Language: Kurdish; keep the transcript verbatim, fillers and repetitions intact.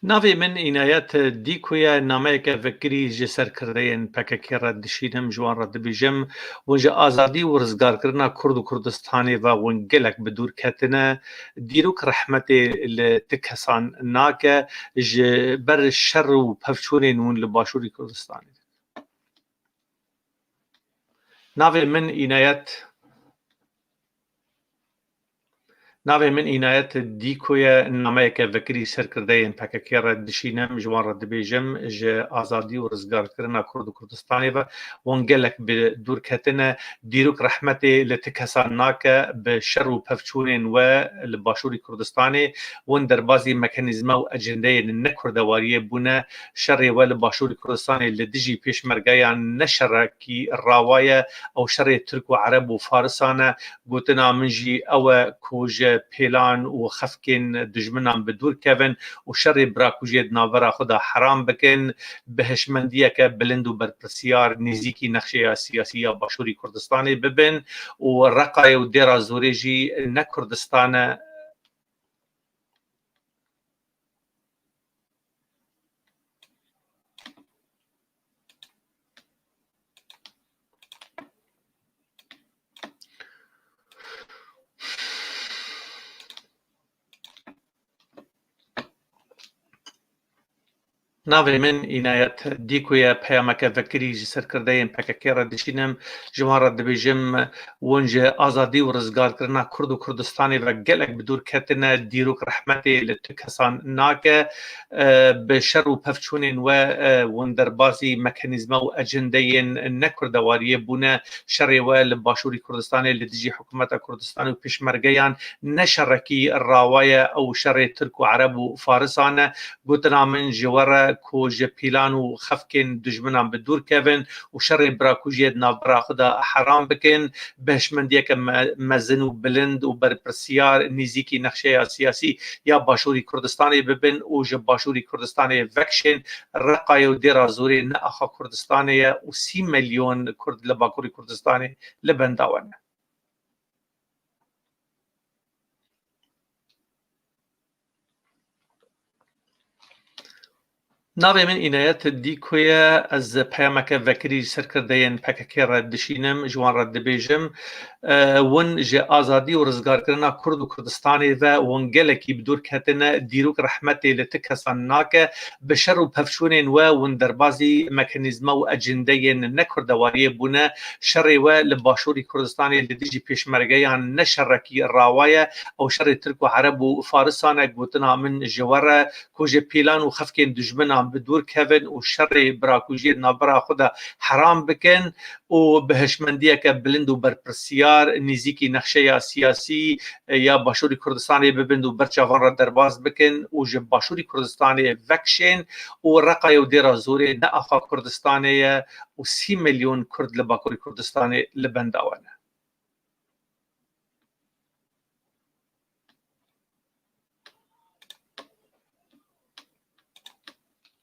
Navê min Înayet Dîko ye, nameyeke vekirî ji serkirdeyên P K K re dişînim, ji wan re dibêjim, hûn ji azadî û rizgarkirina Kurd û Kurdistanê ve hûn gelek bi dûr ketine. Dîrok rehmetê li ti kesan nake, ji ber şer û pevçûnên hûn li Başûrî Kurdistanê. Navê min Înayet. Navê min Înayet Dîko ye, nameyeke vekirî serkirdeyên P K K re dişînim, ji wan re dibêjim, ji azadî û rizgarkirina Kurd û Kurdistanê ve hûn gelek bi dûr ketine. Dîrok rehmetê li ti kesan nake, bi şer û pevçûnên we li Başûrî Kurdistanê hûn derbazî mekanîzma û ecendeyên ne kurdewariyê bûne. Şerê we li Başûrî Kurdistanê li dijî pêşmergeyan ne şerekî rawa ye, ew şerê Tirk û Ereb û Farisan e. Gotina min jî ew e ku ji pêlan û xefkên dijminan bi dûr kevin û şerê birakujiyê di navbera xwe de heram bikin, bi hişmendiyeke bilind û berpirsiyar nêzîkî nexşeya siyasî ya Başûrî Kurdistanê bibin û Reqayê û Dêra Zorê jî ne Kurdistan e. Navê min Înayet Dîko ye, peyameke vekirî ji serkirdeyên P K K re dişînim, ji wan re dibêjim, hûn ji azadî û rizgarkirina Kurd û Kurdistanê ve gelek bi dûr ketine. Dîrok rehmetê li tu kesan nake. E, bi şer û pevçûnên we, e, hûn derbazî mekanîzma û ecendeyên ne kurdewariyê bûne. Şerê we li Başûrî Kurdistanê li dijî hikûmeta Kurdistanê û pêşmergeyan ne şerekî rawa ye, ew şerê Tirk û Ereb û Farisan e. Gotina min ji we re ku ji pîlan û xefkên dijminan bi dûr kevin û şerê birakujiyê di navbera xwe de heram bikin, bi hişmendiyeke me-, mezin û bilind û berpirsiyar nêzîkî nexşeya siyasî ya Başûrî Kurdistanê bibin û ji Başûrî Kurdistanê vekişên. Reqayê û Dêra Zorê ne axa Kurdistanê ye û sî milyon Kurd li Bakurê Kurdistanê li benda we ne. Navê min Înayet Dîko ye, ez peyameke vekirî ji serkirdeyên P K K re dişînim, ji wan re dibêjim, e, hûn ji azadî û rizgarkirina Kurd û Kurdistanê ve hûn gelekî bi dûr ketine. Dîrok rehmetê li ti kesan nake, bi şer û pevçûnên we hûn derbazî mekanîzma û ecendeyên ne kurdewariyê bûne. Şerê we li Başûrî Kurdistanê li dijî pêşmergeyan ne şerekî rawa ye, ew şerê Tirk û Ereb û Farisan e. Gotina min ji we re ku ji pîlan û xefkên dijminan bi dûr kevin û şerê birakujiyê di navbera xwe de heram bikin û bi hişmendiyeke bilind û berpirsiyar nêzîkî nexşeya siyasî ya Başûrî Kurdistanê bibin û ber çavan re derbas bikin û ji Başûrî Kurdistanê vekişên û Reqayê û Dêra Zorê ne axa Kurdistanê ye û sî milyon Kurd li Bakurê Kurdistanê li benda we ne.